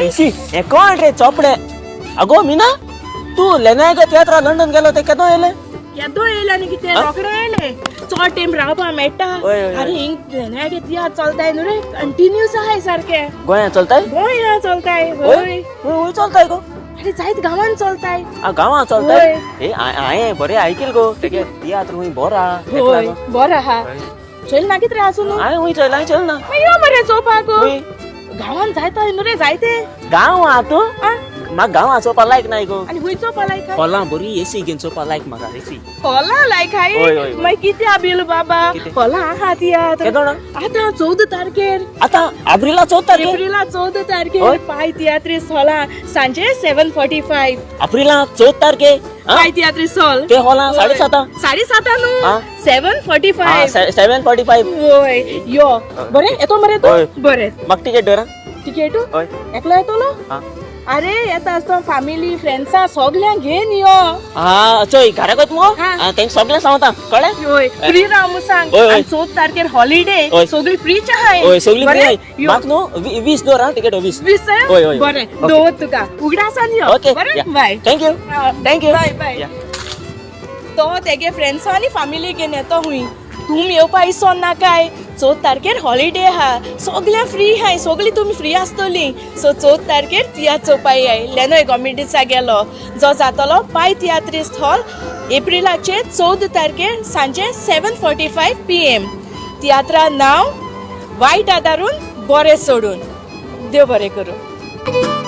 आयशी हे कोण रे चोपडे? अगो मीना, तू लेनायका तियात्रा लंडन गेलो ते केदो येयले? केदो येयले आनी कितें रोखडे येयले, चड टायम रावपा मेळटा. हय, हय, हय. अरे हिंग लेनायका तियात्र चलताय न्हू रे, कंटिन्यूस आहाय सारके. गोंयांत चलताय? गोंया चलताय. हय. हय. हय चलताय गो? अरे जायत गांवान चलताय. आ गांवां चलताय? हय. ए हांवें बरें आयकील गो, तेगे तियात्र खूंय बरो आहा तेका हय. लागून. बरो आहा. चोयल ना कितें रे आसूं न्हू? हांवें खूंय चोयला? हांवें चोयल ना. मागीर यो मरे चोवपाक. खंय? गांवान जायता न्हू रे जायते. गांवां तूं? आ? म्हाका गांवां चोवपा लायक नाय गो. आनी खंय चोवपा लायक आहा? हॉलां बरी एसी घेवन चोवपा लायक म्हाका एसी. हॉलां लायक हय, हय, हाय? हय. मागीर कित्या बील बाबा? कितें? हॉलां आहा तियात्र. केदोणा? आतां 14 तारखेर. आतां एप्रिला 14 तारखेर? एप्रिला 14 तारखेर. हय. पाय तियात्रीस हॉलां सांजे 7:45. एप्रिला 14 तारखेर आ? पाय तियात्रीस हॉल. ते हॉलां 7:30? 7:30 न्हू. आ? 7:45. 7:45. वय, यो बरें येतो मरे हय. तूं? बरें. म्हाका टिकेट धर. टिकेटू? हय. एकलो येतलो? हा. अरे येता आसतना फामिली फ्रेंड्सा सगल्यांक घेवन यो. हा चोय घराक वयता मुगो. हा. हा, तेंका सगळें सांगता, कळ्ळें? हय, फ्री राव म्हूण सांग. हय, हय. आनी 14 तारखेर हॉलिडे. हय. सगळी फ्रीच आहाय. हय, सगळी बरें? फ्री आहाय. यो. म्हाका न्हू 20 दवर हा टिकेट, 20. 20? हय, हय, हय. बरें. ओके. दवर तुका उगडासान यो. ओके. बरें, बाय. Thank you. Thank you. Bye bye. या. तो तेगे फ्रेंड्सा आनी फामिली घेवन येतो हुंय. तुमी येवपा इसोन नाकाय. 14 तारखेर हॉलिडे आहा, सगळ्यां फ्री आहाय, सगळीं तुमी फ्री आसतलीं. सो 14 तारखेर तियात्र चोवपा याय. लेनोय कॉमेडीचा गेलो जो जातलो पाय तियात्रिस्त हॉल, एप्रिलाचे 14 तारखेर सांजे 7:45 PM. तियात्रा नांव वायट आदारून बरें सोडून. देव बरें करूं.